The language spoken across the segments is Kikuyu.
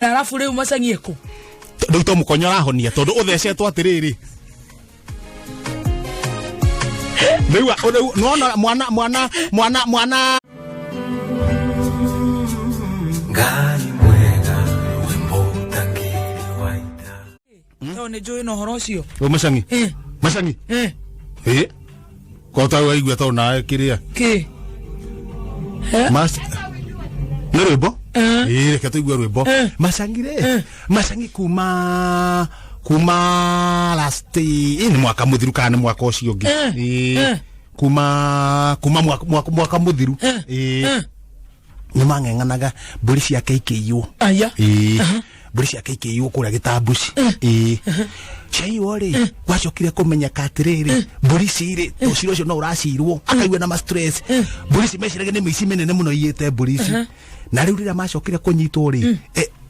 Na arabu rĩu macang'ie kũ? Rĩu to mũkonyo arahonia tondũ ũthecetwo atĩrĩrĩ. Rĩu rĩu nĩwona mwana mwana mwana mwana Ngai mwega we mũtangĩri wa ita. Tondũ nĩ njũĩ na ũhoro ũcio. Ũ macangi. Eh. Macangi. Eh. Ĩ. Ko ta waigua tondũ nawe kĩrĩa. Kĩ? Eh? Mas nĩ rwĩmbo? Eh. Ĩ reke tũigue rwĩmbo. Eh. Macangi rĩ. Eh. Macangi kuma last ĩ nĩ mwaka mũthiru kana nĩ mwaka ũcio ũngĩ. Eh. Ĩ. Eh. Kuma mwaka mũthiru. Eh. Ĩ. Eh. Nĩ mang'eng'anaga mbũri ciake ikĩiywo. Aya. Ĩĩ. Mbũri ciake ikĩiywo kũrĩa gĩtambuci. Ĩĩ. Ciaiywo rĩ, gwacokire kũmenyeka atĩrĩrĩ, mbũri ici rĩ, ũcira ũcio no ũracirwo, akaigua na ma stress. Mbũri ici meciragia nĩ mĩici mĩnene mũno iyĩte mbũri ici. Na rĩu rĩrĩa macokire kũnyitwo rĩ,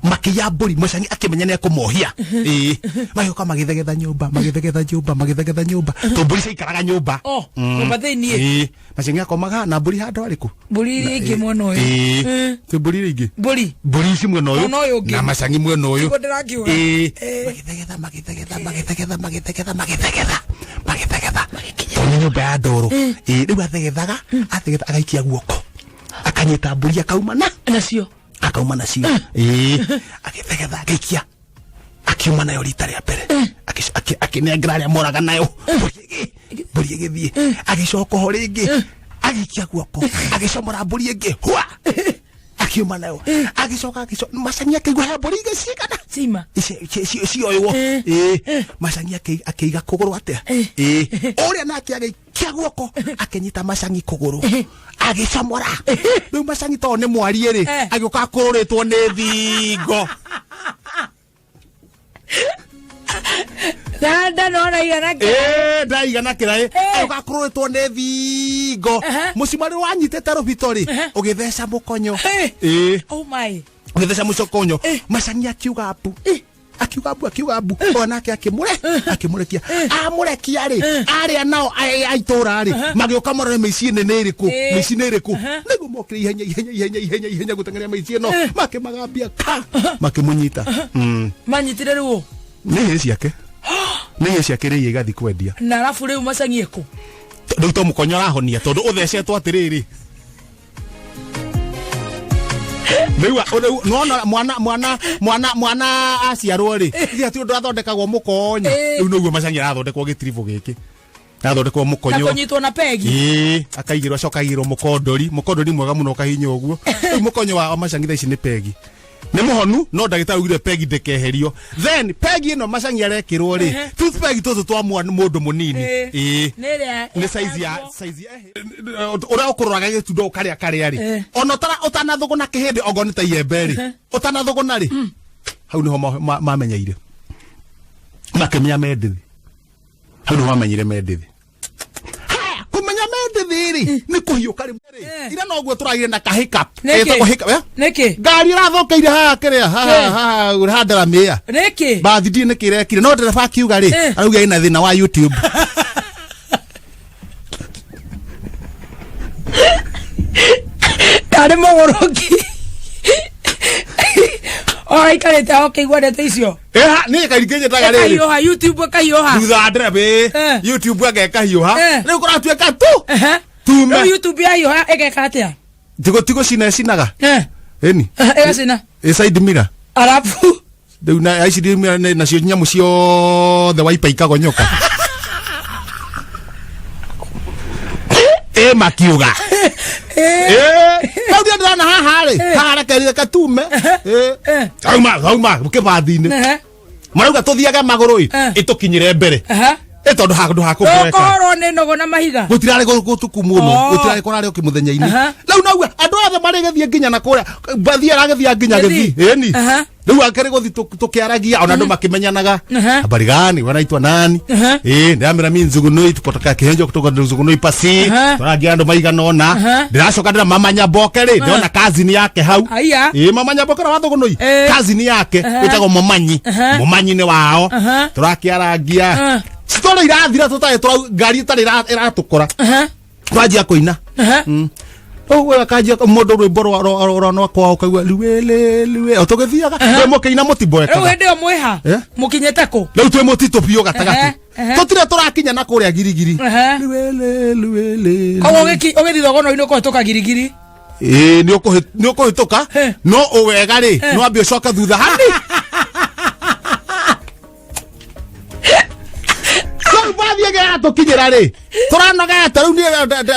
makĩiya mbũri, mũcangi akĩmenya nĩ ekũmohia. Ĩĩ. Magĩũka magĩthegetha nyũmba, magĩthegetha nyũmba, magĩthegetha nyũmba. Tondũ mbũri ciaikaraga nyũmba. Oh, nyũmba thĩiniĩ. Ĩĩ. Macangi akomaga na mbũri handũ harĩkũ? Mbũri iria ingĩ mwena ũyũ. Ĩĩ. Ti mbũri iria ingĩ. Mbũri. Mbũri ici mwena ũyũ Mwena ũyũ ũngĩ. na macangi mwena ũyũ. Nĩguo ndĩrakiuga. Ĩĩ. Ĩĩ. Magĩthegetha magĩthegetha magĩthegetha magĩthegetha magĩthegetha magĩthegetha tondũ nĩ nyũmba ya ndoro. Ĩĩ rĩu athegethaga athegetha agaikia guoko akanyita mbũri akauma na Nacio. akauma nacio. Ĩĩ agĩthegetha agĩikia akiuma nayo rita rĩa mbere. Akĩnengera arĩa moraga nayo mbũri mbũri ĩgĩthiĩ. Agĩcoka ho rĩngĩ agĩikia guoko agĩcomora mbũri ĩngĩ hwa akiuma nayo. Agĩcoka macangi akĩigua he mbũri ingĩ cigana Cima. Cioywo. Ĩĩ macangi akĩiga kũgũrũ atĩa. Ĩĩ ũrĩa nake agĩikia guoko akĩnyita macangi kũgũrũ agĩcomora. Rĩu macangi tondũ nĩ mwarie rĩ, agĩũka akũrũrĩtwo nĩ thingo. Na nda no na igana kĩraĩ. Ĩĩ, ndaigana kĩraĩ. Agĩũka akũrũrĩtwo nĩ thingo. Mũcumarĩ wanyitĩte rũbito rĩ, ũgĩtheca mũkonyo. Ĩĩ. Oh my. Ũgĩtheca mũcokonyo. Macangi akiuga mbu. Akiuga mbu, akiuga mbu. Onake akĩmũrekia. Amũrekia rĩ, arĩa nao a itũũra rĩ, magĩũka marore mĩici ĩno nĩ ĩrĩkũ, mĩici nĩ ĩrĩkũ. Nĩguo mokire ihenya, ihenya, ihenya, ihenya, ihenya gũteng'eria mĩici ĩno. Makĩmagambia ka, makĩmũnyita. Manyitire rĩu ũ? Nĩ hĩ ciake. Nĩ hĩ ciake rĩ igathiĩ kwendia. Na arabu rĩu macangi kũ? Rĩu to mũkonyo arahonia tondũ ũthecetwo atĩrĩrĩ. Rĩu rĩu nĩwona mwana mwana mwana mwana aciarwo rĩ, ithe hatirĩ ũndũ athondekagwo mũkonyo. Rĩu nĩguo macangi arathondekwo gĩtiribũ gĩkĩ. Arathondekwo mũkonyo. Na kũnyitwo na pegi. Ĩĩ, akaigĩrwo, acoka aigĩrwo mũkondori. Mũkondori mwega mũno ũkahinya ũguo. Rĩu mũkonyo wa macangi thaa ici nĩ pegi. Nĩ mũhonu, no ndagĩtarĩ augire pegi ndĩkeherio. Then pegi ĩno macangi arekĩrwo rĩ, toothpeg tũtũ twa mũndũ mũnini. Ĩĩ. Nĩ ĩrĩa Nĩ size ya size ya ũrĩa ũkũroraga gĩtundo ũkarĩa karĩa rĩ. Ona ũtanathũgũna kĩhĩndĩ okorwo nĩ ta iembe rĩ. Ũtanathũgũna rĩ. Hau nĩho mamenyeire. Makĩmenya mendĩthĩ. Hau nĩho mamenyire mendĩthĩ. Haya, kũmenya mendĩthĩ rĩ, nĩ kũhiũka rĩmwe rĩ. Ira noguo tũragire na ka hiccup. Nĩkĩ? Ĩtagwo hiccup, eh? Nĩkĩ? Ngari ĩrathũkĩire haha kĩrĩa, haha, haha, haha ndaramĩa. Nĩkĩ? Bathi ndiĩ nĩkĩ ĩrekire. No ndereba akiuga rĩ, arauga ĩna thĩna wa YouTube. Tarĩ mũgũrũki. Oraikarĩte aho ũkĩigua ndeto icio. Ĩha, niĩ kaingĩ njĩtaga rĩrĩ. Ĩkahiũha, YouTube ĩkahiũha. Thutha wa ndereba, ĩĩ. YouTube anga ĩkahiũha. Rĩu kũratuĩka tu. Tume. Rĩu YouTube yahiũha ĩgeka atĩa? Tigo, tigo cina ĩcinaga. Ĩni. Ĩgacina. Ĩ side mirror. Arabu. Rĩu na ici mirror nĩ nacio nyamũ ciothe waipa ikagonyoka. Ĩ makiuga. Rĩu niĩ ndĩrona haha rĩ, haha reke reke tume. Hauma, hauma, kĩbathi-inĩ. Marauga tũthiage magũrũ ĩ, ĩtũkinyĩre mbere. Ĩ tondũ handũ ha kũboeka. Gũkorwo nĩ nogo na mahiga. Gũtirarĩ gũtuku mũno, gũtirarĩ kũrarĩ o kĩmũthenya-inĩ. Rĩu naugua andũ othe marĩgĩthiĩ nginya na kũrĩa, bathi aragĩthiĩ nginya Gĩthii. Gĩthii. Ĩni. Rĩu akĩrĩ gũthiĩ tũkĩaragia ona andũ makĩmenyanaga. Habari gani, wanaitwa nani? Ndĩramera mi Nzugunui, kutoka Kihenjo, kutoka Nzugunui pasi. Tũragia andũ maigana ũna. Ndĩracoka ndĩra mama Nyaboke rĩ, ndĩrona cousin yake hau. Aya. Mama Nyaboke ũrĩa wa Thugunui. Cousin yake wĩtagwo Momanyi. Momanyi nĩ wao. Tũrakĩarangia. Story irathira tũtarĩ ngari ĩtarĩ ĩratũkora. Twanjia kũina. Ũguo akanjia mũndũ rwĩmbo rwa kwao ũkaigua luele lue o tũgĩthiaga we mũkĩina Rĩu mũtimboekaga. Hĩndĩ ĩyo mwĩha? Eh? Mũkinyĩte kũ? Rĩu twĩ mũtitũ biũ gatagatĩ. Ehe, ehe. Tũtirĩ tũrakinya na kũrĩa girigiri. Luele luele. Koguo ũgĩthiĩ thogono-inĩ ũkũhĩtũka girigiri? Ĩĩ, nĩ ũkũhĩtũka. No ũwega rĩ, no ambe ũcoke thutha hani. Rĩu bathi ĩngĩ yatũkinyĩra rĩ, tũranogete rĩu, niĩ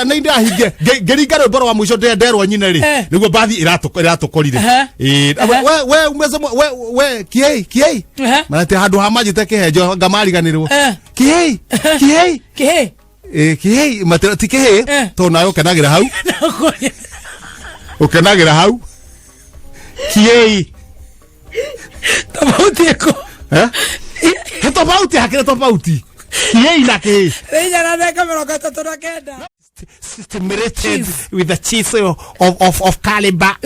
nĩ ndĩrahingia ngĩringa rwĩmbo rwa mũico nderwo nyine rĩ, nĩguo bathi ĩratũkorire. Ĩĩ, we umesema we kiei kiei. Manate handũ ha manjĩte kĩhenjo ngamariganĩrwo. Kiei kiei. Kĩhĩ. Ĩĩ, kĩhĩ matĩra ti kĩhĩ. Tondũ nawe ũkenagĩra hau, ũkenagĩra hau kiei. Tofauti ĩkũ? Eh? He tofauti, hakĩrĩ tofauti kiei na kĩhĩ. Nĩ 4:39. Stimulated with the cheese of caliber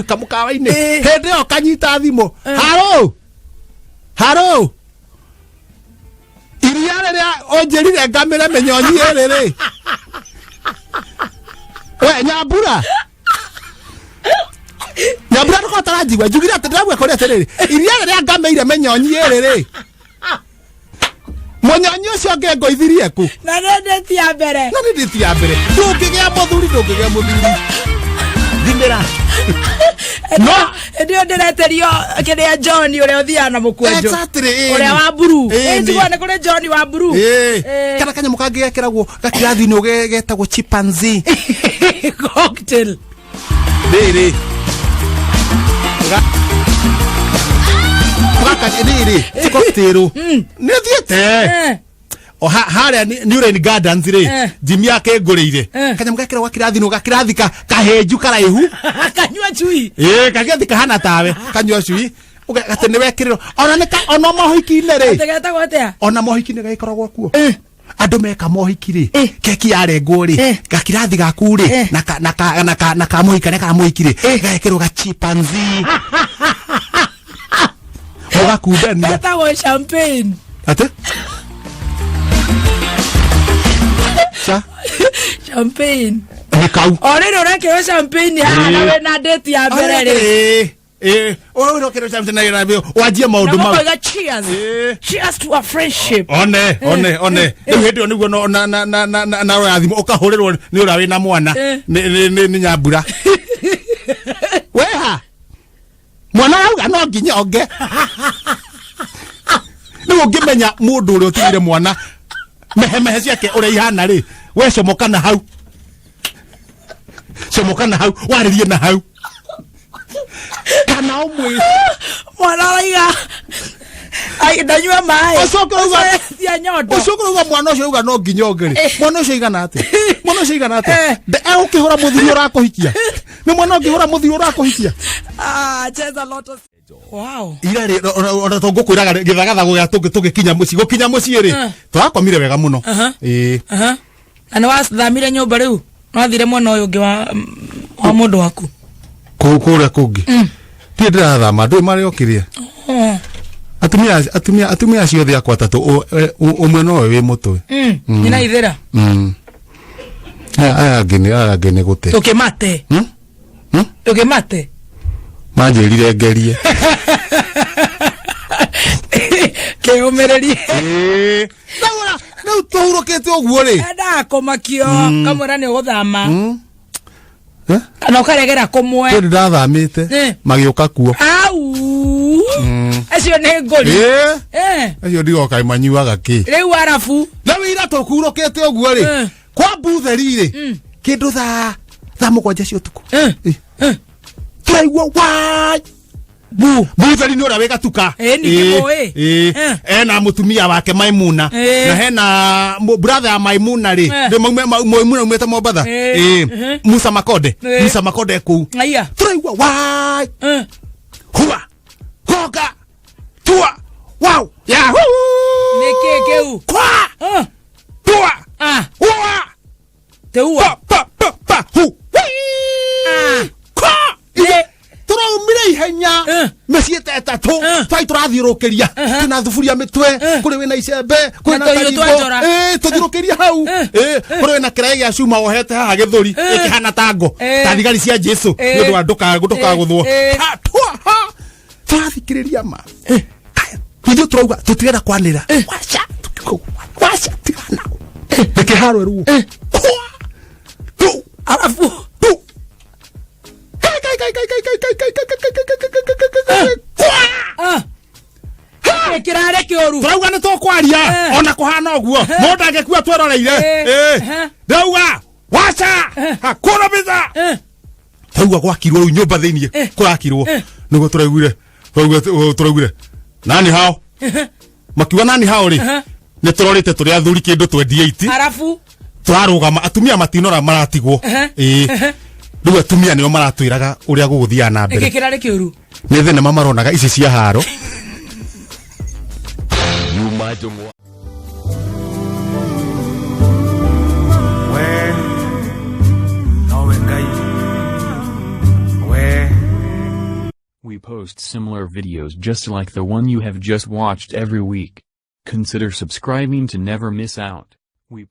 kamukawa-inĩ. Hĩndĩ ĩyo kanyita thimũ, haro haro, iria rĩrĩa ũnjĩrire ngamĩre mĩnyonyi ĩrĩ rĩ, we Nyambura, Nyambura, ndũkorwo taranjigua njugire atĩ ndĩraigua kũrĩa atĩrĩrĩ, iria rĩrĩa ngamĩire mĩnyonyi ĩrĩ rĩ, mũnyonyi ũcio ũngĩ ngũithirie kũ? Na nĩ ndĩti ya mbere. Na nĩ ndĩti ya mbere. Ndũngĩgĩa mũthuri, ndũngĩgĩa mũthuri, thimĩra no. Hĩndĩ ĩyo ndĩreterio kĩrĩa, John ũrĩa ũthiaga na mũkwanjũ. Exactly, ĩĩ. Ũrĩa wa mburu. Ĩĩ, njiguaga nĩ kũrĩ John wa mburu. Ĩĩ. Ĩĩ. Kana kanyamũ kangĩ gekĩragwo gakirathi-inĩ getagwo chimpanzee. Cocktail. Rĩrĩ gaka rĩrĩ ti cocktail, nĩ thiĩte. O harĩa New Line Gardens rĩ, Jimmy akĩngũrĩire kanyamũ gekĩragwo gakirathi-inĩ, gakirathi kahĩnju karaihu. Kanyua cui. Ĩĩ, kagĩathi kahana tawe kanyua cui. Atĩ nĩ wekĩrĩrwo ona nĩ ona mohiki-inĩ rĩ. Atĩ getagwo atĩa? Ona mohiki-inĩ gagĩkoragwo kuo. Andũ meka mohiki rĩ, keki yarengwo rĩ, gakirathi gaku rĩ, na ka mũhiki karĩa ka mũhiki rĩ, gagekĩrwo ga chimpanzee ũgakundania. Getagwo champagne. Atĩ cha Champagne. Nĩ kau. O rĩrĩ ũrekĩrwo champagne haha na wĩna date ya mbere rĩ. Ĩĩ, ũrekĩrwo champagne na wanjie maũndũ Na mau. mũkoiga cheers. Cheers to our friendship. One rĩu hĩndĩ ĩyo nĩguo no- na na na na na na roya thimũ ũkahũrĩrwo nĩ ũrĩa wĩna mwana. Nĩ Nyambura weha mwana arauga no nginya onge. Rĩu ũngĩmenya mũndũ ũrĩa ũtigire mwana mehemehe ciake ũrĩa ihana rĩ, we comoka na hau, comoka na hau, warĩrie na hau kana ũmwĩ Mwana araiga ai ndanyua maĩ. Ũcoke Cia nyondo. Ũcoke uga mwana ũcio uga no nginya onge rĩ, mwana ũcio igana atĩa? Mwana ũcio igana atĩa? Egũkĩhũra mũthuri ũrakũhikia? Nĩ mwana ũngĩhũra mũthuri ũrakũhikia? Ah, cheza loto. Wow. Ira rĩ, ona to ngũkwĩraga rĩ, gĩthagathago gĩa tũgĩkinya mũciĩ, gũkinya mũciĩ rĩ, tũrakomire wega mũno. Ĩĩ. Aha. Na nĩ wathamire nyũmba rĩu? Wathire mwena ũyũ ũngĩ wa mũndũ waku? Kũu kũrĩa kũngĩ tiĩ ndĩrathama, ndũĩ marĩa okĩrĩa. Oh. Atumia acio othe akwa atatũ, ũmwe nowe wĩ mũtwe. Nyina ithĩra. Aya angĩ nĩ gũte. Tũkĩmate. Hmm? Hmm? Tũkĩmate. Manjĩrire ngerie. Kĩũmĩrĩrie. Ĩĩ. Rĩu tũhurũkĩte ũguo rĩ. Endaga kũmakio kamwĩra nĩ ũgũthama. Eh? Kana ũkaregera kũmwe. Kwĩ ndathamĩte. Magĩũka kuo. Au, acio nĩ ngũri. Ĩĩ. Acio ndigoka manyuaga kĩ. Rĩu arabu. Rĩu ira tũkurũkĩte ũguo rĩ, kwa mbutheri rĩ, kĩndũ thaa 7 cia ũtukũ. Ĩ. Tũraigua wai Bu. Mbutheri nĩ ũrĩa wĩ gatuka. Ĩ, ningĩ mũĩ. Ĩ. Ena mũtumia wake Maimuna. Na hena brother ya Maimuna rĩ. Ndĩ Maimuna umĩte Mombatha. Ĩ. Ĩ. Musa Makonde. Musa Makonde kũu. Aya. Tũraigua wai hua hoga tua wow yahoo. Nĩ kĩ kĩu? Kwa tua hua Teua. Pa pa pa pa hu Ah. kwa. Nĩ. Tũraumire ihenya. Mĩciĩ ta ĩtatũ. Twai tũrathiũrũkĩria twĩna thuburia mĩtwe, kũrĩ wĩna icembe, kũrĩ Na na tũhiũ twa tarimbo. njora. Tũthiũrũkĩria hau. Kũrĩ wĩna kĩraĩ gĩa cuma wohete haha gĩthũri ĩkĩhana tango ta thigari cia Jesu nĩ ũndũ wa ndũkagũthwo. Ha, twa, ha. Tũrathikĩrĩria ma. Kaya, ithuĩ tũrauga tũtirenda kwanĩra. Waca, waca, tigana. Reke haro ĩruo. Kwa, tu, Arabu. tu. Kai, kai, kai, kai, kai, kai, kai, kai, kai, kai, kai, kai, kai, kai, kai, kai, kai. Kwa! Ah. Kĩrarĩ kĩũru. Tũrauga nĩ tũkwaria ona kũhana ũguo mũndũ angĩkua tweroreire. Ndauga waca, hakuna biza. Tauga gwakirwo rĩu nyũmba thĩiniĩ kũrakirwo nĩguo tũraiguire tũraiguire nani hao makiuga nani hao rĩ nĩ tũrorĩte tũrĩ athuri kĩndũ 28. Arabu. Tũrarũgama atumia matinora maratigwo. Ĩĩ, rĩu atumia nĩo maratwĩraga ũrĩa gũgũthiaga na mbere. Nĩkĩ kĩrarĩ kĩũru? Nĩ thenema maronaga ici cia haro. Nyuma Njũng'wa. We nowe Ngai we. We post similar videos just like the one you have just watched every week. Consider subscribing to never miss out. We